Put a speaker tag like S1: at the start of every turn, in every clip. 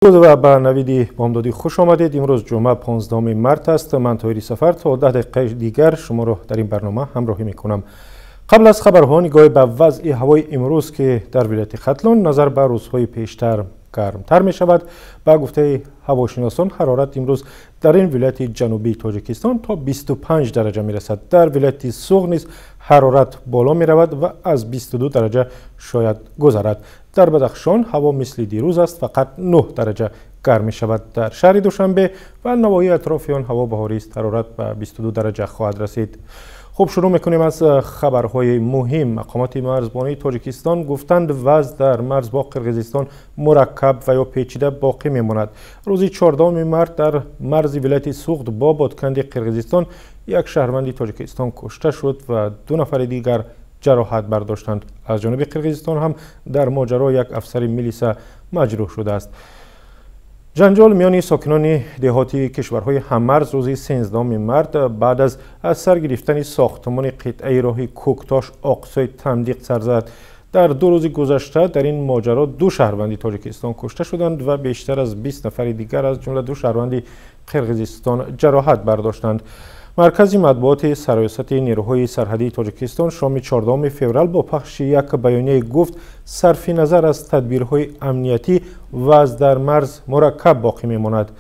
S1: Ва ба Навиди бомдодӣ хуш омадед. Имрӯз ҷумъа, 15 март аст. Ман Тоҳири Сафар то 10 дақиқаи дигар шуморо дар ин барнома ҳамроҳӣ мекунам. Қабл аз хабарҳо нигоҳе ба вазъи ҳавои имрӯз, ки дар вилояти Хатлон назар ба рӯзҳои пештар гармтар мешавад. Ба гуфтаи ҳавошиносон, ҳарорат имрӯз дар ин вилояти ҷанубии Тоҷикистон то 25 дараҷа мерасад. Дар вилояти Суғд низ ҳарорат боло меравад ва аз 22 дараҷа шояд гузарад. Дар Бадахшон ҳаво мисли дирӯз аст, фақат 9 дараҷа гарм мешавад. Дар шаҳри Душанбе ва навоҳии атрофи он ҳаво баҳорист, ҳарорат ба 22 дараҷа хоҳад расид. Хуб, шурӯъ мекунем аз хабарҳои муҳим. Мақомоти марзбонии Тоҷикистон гуфтанд, вазъ дар марз бо Қирғизистон мураккаб ва ё печида боқӣ мемонад. Рӯзи 14 март дар марзи вилояти Суғд бо Бодканди Қирғизистон як шаҳрванди Тоҷикистон кушта шуд ва 2 нафари дигар ҷароҳат бардоштанд. Аз ҷониби Қирғизистон ҳам дар моҷаро як афсари милиса маҷрӯҳ шудааст. Ҷанҷол миёни сокинони деҳоти кишварҳои ҳаммарз рӯзи 13 март баъд аз сар гирифтани сохтмони қитъаи роҳи Кӯктош Оқсои Тамдиқ сар зад. Дар 2 рӯзи гузашта дар ин моҷаро 2 шаҳрванди Тоҷикистон кушта шуданд ва бештар аз 20 нафари дигар, аз ҷумла 2 шаҳрванди Қирғизистон, ҷароҳат бардоштанд. Маркази матбуоти Сарраёсати нерӯҳои сарҳадии Тоҷикистон шоми 14 феврал бо пахши як баёнияе гуфт, сарфи назар аз тадбирҳои амниятӣ вазъ дар марз мураккаб боқӣ мемонад.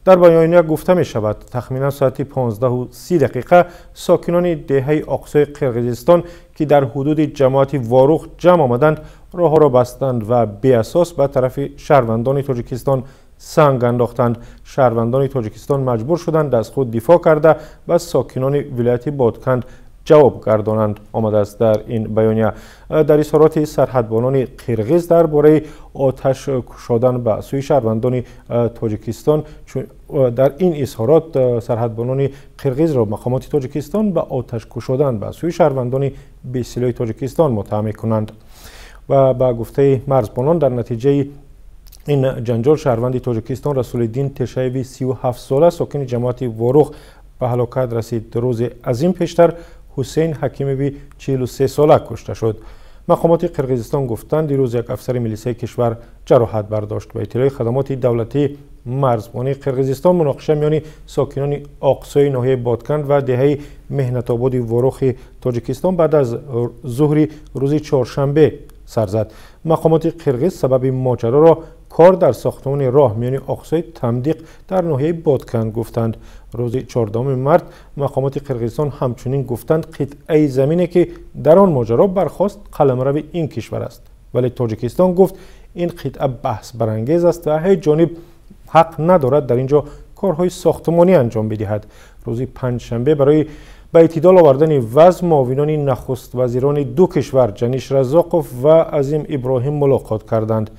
S1: Дар баёния гуфта мешавад, тахминан соати 15:30 сокинони деҳаи Оқсои Қирғизистон, ки дар ҳудуди ҷамоати Ворух ҷамъ омаданд, роҳҳоро бастанд ва беасос ба тарафи шаҳрвандони Тоҷикистон санг андохтанд. Шаҳрвандони Тоҷикистон маҷбур шуданд аз худ дифоъ карда ба сокинони вилояти Бодканд ҷавоб гардонанд, омадааст дар ин баёния. Дар изҳороти сарҳадбонони қирғиз дар бораи оташ кушодан ба сӯи шаҳрвандони Тоҷикистон, дар ин изҳорот сарҳадбонони қирғизро мақомоти Тоҷикистон ба оташ кушодан ба сӯи шаҳрвандони бесилоҳи Тоҷикистон муттаҳам мекунанд. Ва ба гуфтаи марзбонон, дар натиҷаи ин ҷанҷол шаҳрванди Тоҷикистон Расулиддин Тешаеви 37 сола, сокини ҷамоати Ворух, ба ҳалокат расид. Рӯзи аз ин пештар Ҳусейн Ҳакимови 43 сола кушта шуд. Мақомоти Қирғизистон гуфтанд, дирӯз як афсари милисаи кишвар ҷароҳат бардошт. Ба иттилои хадамоти давлатии марзбонии Қирғизистон, муноқиша миёни сокинони Оқсои ноҳияи Бодканд ва деҳаи Меҳнатободи Ворухи Тоҷикистон баъд аз зуҳри рӯзи чоршанбе сар зад. Мақомоти қирғиз сабаби моҷароро кор дар сохтмони роҳ миёни Оқсои Тамдиқ дар ноҳияи Бодканд гуфтанд. Рӯзи 14 март мақомоти Қирғизистон ҳамчунин гуфтанд, қитъаи замине, ки дар он моҷаро бархост, қаламрави ин кишвар аст. Вале Тоҷикистон гуфт, ин қитъа баҳсбарангез аст ва ҳеҷ ҷониб ҳақ надорад дар ин ҷо корҳои сохтмонӣ анҷом бидиҳад. Рӯзи панҷшанбе барои ба эътидол овардани вазъ муовинони нахуствазирони 2 кишвар Ҷаниш Разоқов ва Азим Иброҳим мулоқот карданд.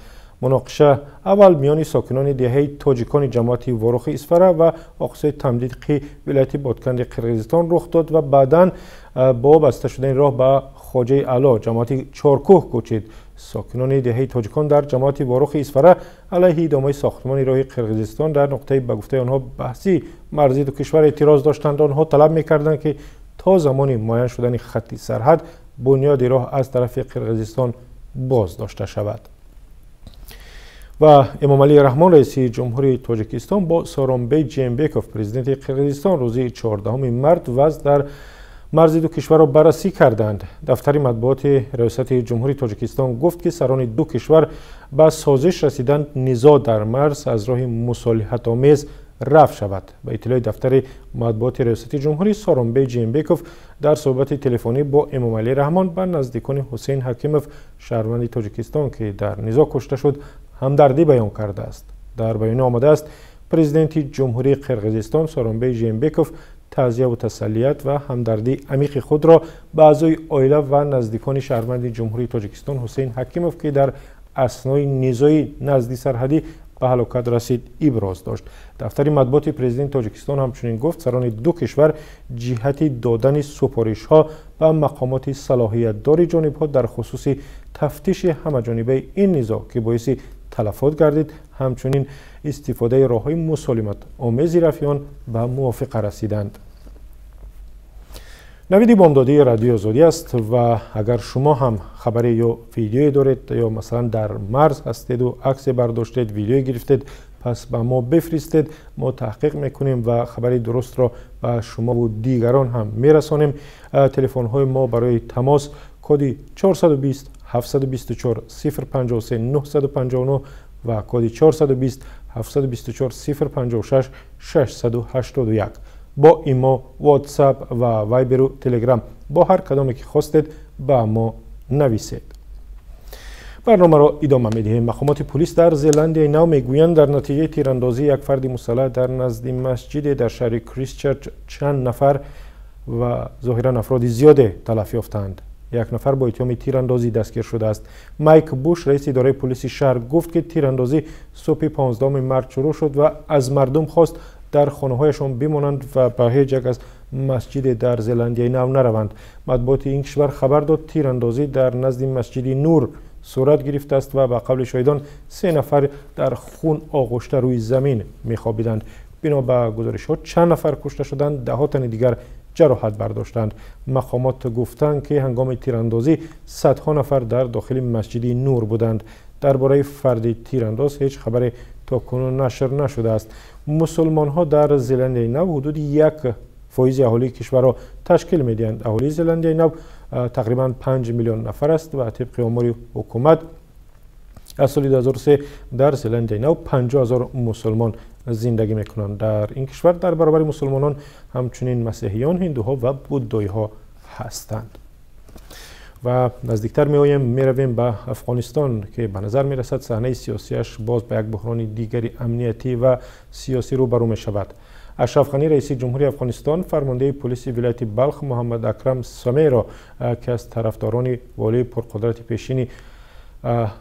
S1: Муноқиша аввал миёни сокинони деҳаи тоҷикони ҷамоати Ворухи Исфара ва Оқсои Тамдиқи вилояти Бодканди Қирғизистон рух дод ва баъдан бо баста шудани роҳ ба Хоҷаи Аъло, ҷамоати Чоркӯҳ, кӯчид. Сокинони деҳаи тоҷикон дар ҷамоати Ворухи Исфара алайҳи идомаи сохтмони роҳи Қирғизистон дар нуқтаи ба гуфтаи онҳо баҳсии марзии ду кишвар эътироз доштанд. Онҳо талаб мекарданд, ки то замони муайян шудани хатти сарҳад бунёди роҳ аз тарафи Қирғизистон боздошта шавад. Ва Эмомалӣ Раҳмон, раиси ҷумҳури Тоҷикистон, бо Сооронбей Жээнбеков, президенти Қирғизистон, рӯзи 14 март вазъ дар марзи ду кишварро баррасӣ карданд. Дафтари матбуоти Раёсати ҷумҳури Тоҷикистон гуфт, ки сарони ду кишвар ба созиш расиданд низоъ дар марз аз роҳи мусолиҳатомез рафъ шавад. Ба иттилои дафтари матбуоти Раёсати ҷумҳурӣ, Сооронбей Жээнбеков дар суҳбати телефонӣ бо Эмомалӣ Раҳмон ба наздикони Ҳусейн Ҳакимов, шаҳрванди Тоҷикистон, ки дар низоъ кушта шуд, ҳамдардӣ баён кардааст. Дар баёния омадааст, президенти ҷумҳурии Қирғизистон Сооронбей Жээнбеков таъзияву тасаллият ва ҳамдардии амиқи худро ба аъзои оила ва наздикони шаҳрванди ҷумҳурии Тоҷикистон Ҳусейн Ҳакимов, ки дар аснои низои назди сарҳадӣ ба ҳалокат расид, иброз дошт. Дафтари матбуоти президенти Тоҷикистон ҳамчунин гуфт, сарони ду кишвар ҷиҳати додани супоришҳо ба мақомоти салоҳиятдори ҷонибҳо дар хусуси тафтиши ҳамаҷонибаи ин низоъ, ки боиси талафот гардид, ҳамчунин истифодаи роҳҳои мусолиматомези рафъи он ба мувофиқа расиданд. Навиди бомдодии Радиои Озодӣ аст ва агар шумо ҳам хабаре ё видеое доред ё масалан дар марз ҳастеду аксе бардоштед, видеое гирифтед, Пас ба мо бифиристед, мо таҳқиқ мекунем ва хабари дурустро ба шумо ва дигарон ҳам мерасонем. Телефонҳои мо барои тамос коди 420 724 053 959 ва коди 420 724 056 681. Бо имо, WhatsApp ва Viber ва Telegram бо ҳар кадоме ки хостед ба мо нависед. Барномаро идома медиҳем. Мақомоти пулис дар Зеландияи Нав мегӯянд, дар натиҷаи тирандозии як фарди мусаллаҳ дар назди масҷиде дар шаҳри Кристчерч чанд нафар ва зоҳиран афроди зиёде талаф ёфтаанд. Як нафар бо иттиҳоми тирандозӣ дастгир шудааст. Майк Буш, раиси идораи пулиси шаҳр, гуфт, ки тирандозӣ субҳи 15 март шурӯъ шуд ва аз мардум хост дар хонаҳояшон бимонанд ва ба ҳеҷ як аз масҷиде дар Зеландияи Нав нараванд. Матбуоти ин кишвар хабар дод, тирандозӣ дар назди масҷиди Нур сурат гирифтааст ва ба қавли шоҳидон 3 нафар дар хун оғушта рӯи замин мехобиданд. Бино ба гузоришҳо чанд нафар кушта шуданд, даҳҳо тани дигар ҷароҳат бардоштанд. Мақомот гуфтанд, ки ҳангоми тирандозӣ садҳо нафар дар дохили масҷиди Нур буданд. Дар бораи фарди тирандоз ҳеҷ хабаре то кунун нашр нашудааст. Мусулмонҳо дар Зеландияи Нав ҳудуди 1% аҳолии кишварро ташкил медиҳанд. Аҳолии Зеландияи Нав тақрибан 5 миллион нафар аст ва тибқи омори ҳукумат аз соли 2003 дар Зеландияи Нав 50 ҳазор мусулмон зиндагӣ мекунанд. Дар ин кишвар дар баробари мусулмонон ҳамчунин масеҳиён, ҳиндуҳо ва буддоиҳо ҳастанд. Ва наздиктар меоем, меравем ба Афғонистон, ки ба назар мерасад саҳнаи сиёсиаш боз ба як буҳрони дигари амниятӣ ва сиёсӣ рӯбарӯ мешавад. Ашраф Ғанӣ, раиси ҷумҳури Афғонистон, фармондеҳи пулиси вилояти Балх Муҳаммад Акрам Самеро, ки аз тарафдорони волии пурқудрати пешини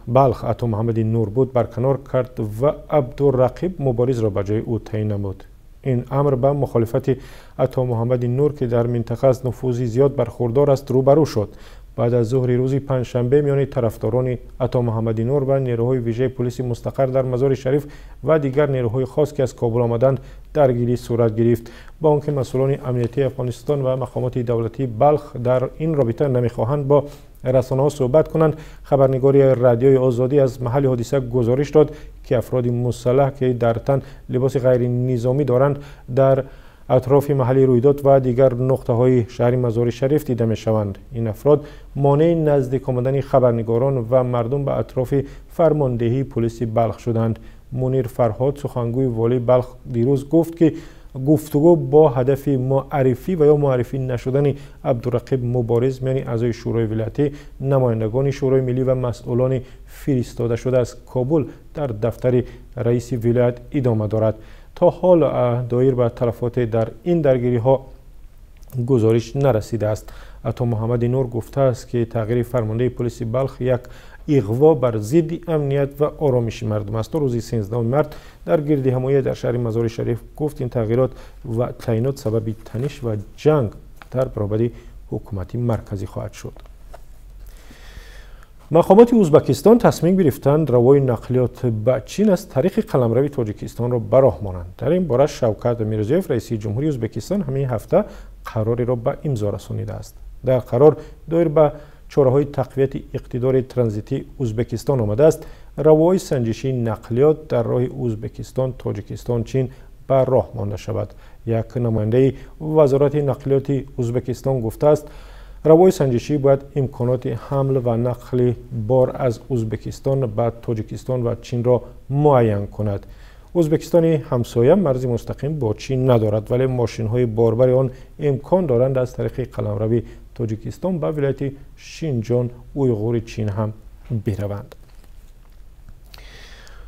S1: Балх Ато Муҳаммади Нур буд, барканор кард ва Абдуррақиб Муборизро ба ҷои ӯ таъин намуд. Ин амр ба мухолифати Ато Муҳаммади Нур, ки дар минтақа аз нуфузи зиёд бархурдор аст, рӯбарӯ шуд. Баъд аз зуҳри рӯзи панҷшанбе миёни тарафдорони Ато Муҳаммади Нур ва нерӯҳои вижаи пулиси мустақар дар Мазори Шариф ва дигар нерӯҳои хос, ки аз Кобул омаданд, даргирӣ сурат гирифт. Бо он ки масъулони амниятии Афғонистон ва мақомоти давлатии Балх дар ин робита намехоҳанд бо расонаҳо суҳбат кунанд, хабарнигори радиои Озодӣ аз маҳалли ҳодиса гузориш дод, ки афроди мусаллаҳ, ки дар тан либоси ғайринизомӣ доранд, дар атрофи маҳалли рӯйдод ва дигар нуқтаҳои шаҳри Мазори Шариф дида мешаванд. Ин афрод монеи наздик омадани хабарнигорон ва мардум ба атрофи фармондеҳии пулиси Балх шуданд. Мунир Фарҳод, сухангӯи волии Балх, дирӯз гуфт, ки гуфтугӯ бо ҳадафи муаррифӣ ва ё муаррифӣ нашудани Абдурақиб Мубориз миёни аъзои Шӯрои вилоятӣ, намояндагони Шӯрои миллӣ ва масъулони фиристода шуда аз Кобул дар дафтари раиси вилоят идома дорад. То ҳол доир ба талафоте дар ин даргириҳо гузориш нарасидааст. Ато Муҳаммади Нур гуфтааст, ки тағйири фармондеҳи пулиси Балх як иғво бар зидди амният ва оромиши мардум аст. Рӯзи 13 март дар гирди ҳамоя дар шаҳри Мазори Шариф гуфт, ин тағйирот ва таъинот сабаби таниш ва ҷанг дар баробари ҳукумати марказӣ хоҳад шуд. Мақомоти Ӯзбекистон тасмим гирифтанд равои нақлиёт ба Чин аз тариқи қаламрави Тоҷикистонро ба роҳ монанд. Дар ин бора Шавкат Мирзиёев, раиси ҷумҳури Ӯзбекистон, ҳамин ҳафта қарореро ба имзо расонидааст. Дар қарор доир ба чораҳои тақвияти иқтидори транзитии Ӯзбекистон омадааст, равои санҷишии нақлиёт дар роҳи Ӯзбекистон, Тоҷикистон, Чин ба роҳ монда шавад. Як намояндаи вазорати нақлиёти Ӯзбекистон гуфтааст, равои санҷишӣ бояд имконоти ҳамл ва нақли бор аз Ӯзбекистон ба Тоҷикистон ва Чинро муайян кунад. Ӯзбекистони ҳамсоя марзи мустақим бо Чин надорад, вале мошинҳои борбари он имкон доранд аз тариқи қаламрави Тоҷикистон ба вилояти Шинҷон, Уйғури Чин ҳам бираванд.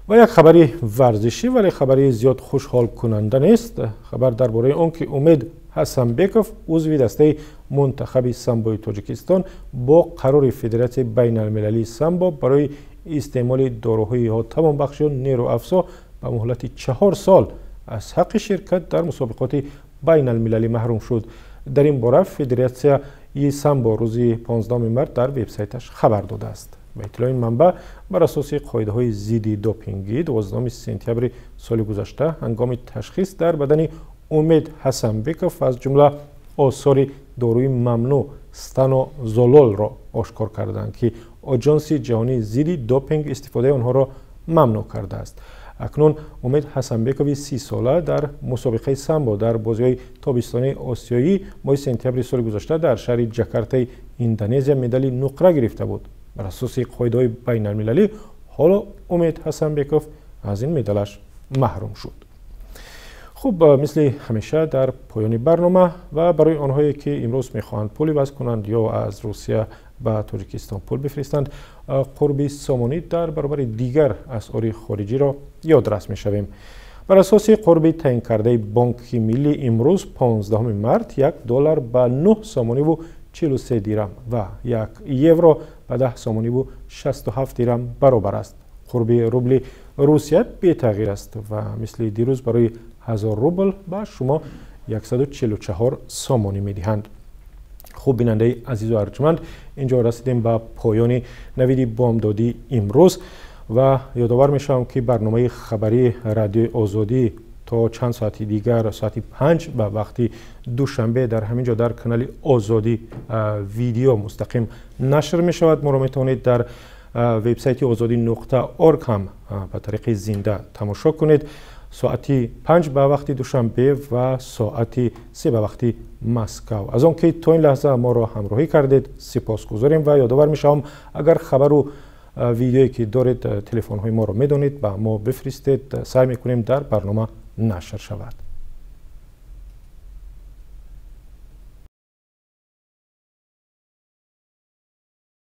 S1: Ва як хабари варзишӣ, вале хабари зиёд хушҳолкунанда нест. Хабар дар бораи он ки Умед Ҳасанбеков, узви дастаи мунтахаби самбои Тоҷикистон, бо қарори Федератсияи байналмилалии самбо барои истеъмоли доруҳои тавонбахш ё нерӯафзо ба муҳлати 4 сол аз ҳаққи ширкат дар мусобиқоти байналмилалӣ маҳрум шуд. Дар ин бора Федератсияи самбо рӯзи 15 март дар вебсайташ хабар додааст. Ба иттилои манбаъ, бар асоси қоидаҳои зидди допингӣ 12 сентябри соли гузашта ҳангоми ташхис дар бадани Умед Ҳасанбеков аз ҷумла осори доруи мамнӯъ станозололро ошкор карданд, ки Оҷонси ҷаҳонии зидди допинг истифодаи онҳоро мамнӯъ кардааст. Акнун Умед Ҳасанбекови 30-сола дар мусобиқаи самбо дар бозиҳои тобистонаи осиёӣ моҳи сентябри соли гузашта дар шаҳри Ҷакартаи Индонезия медали нуқра гирифта буд. Бар асоси қоидаҳои байналмилалӣ ҳоло Умед Ҳасанбеков аз ин медалаш маҳрум шуд. Хуб, мисли ҳамеша дар поёни барнома ва барои онҳое ки имрӯз мехоҳанд пул иваз кунанд ё аз Русия ба Тоҷикистон пул бифиристанд, қурби сомонӣ дар баробари дигар асъори хориҷиро ёдрас мешавем. Бар асоси қурби таъинкардаи Бонки Миллӣ имрӯз 15 март 1 доллар ба 9 сомониву 43 дирам ва 1 евро ба 10 сомониву 67 дирам баробар аст. Қурби рубли Русия бетағйир аст ва мисли дирӯз барои 1000 рубл ба шумо 144 сомонӣ медиҳанд. Хуб, бинандаи азизу арҷманд, инҷо расидем ба поёни навиди бомдодии имрӯз ва ёдовар мешавам, ки барномаи хабарии Радиои Озодӣ то чанд соати дигар, соати 5 ба вақти Душанбе, дар ҳамин ҷо дар канали Озодӣ видео мустақим нашр мешавад. Моро метавонед дар вебсайти озодӣ.org ҳам ба тариқи зинда тамошо кунед. Соати 5 ба вақти Душанбе ва соати 3 ба вақти Москав. Аз он ки то ин лаҳза моро ҳамроҳӣ кардед, сипосгузорем ва ёдовар мешавам, агар хабару видеое ки доред, телефонҳои моро медонед, ба мо бифиристед, саъй мекунем дар барнома нашр шавад.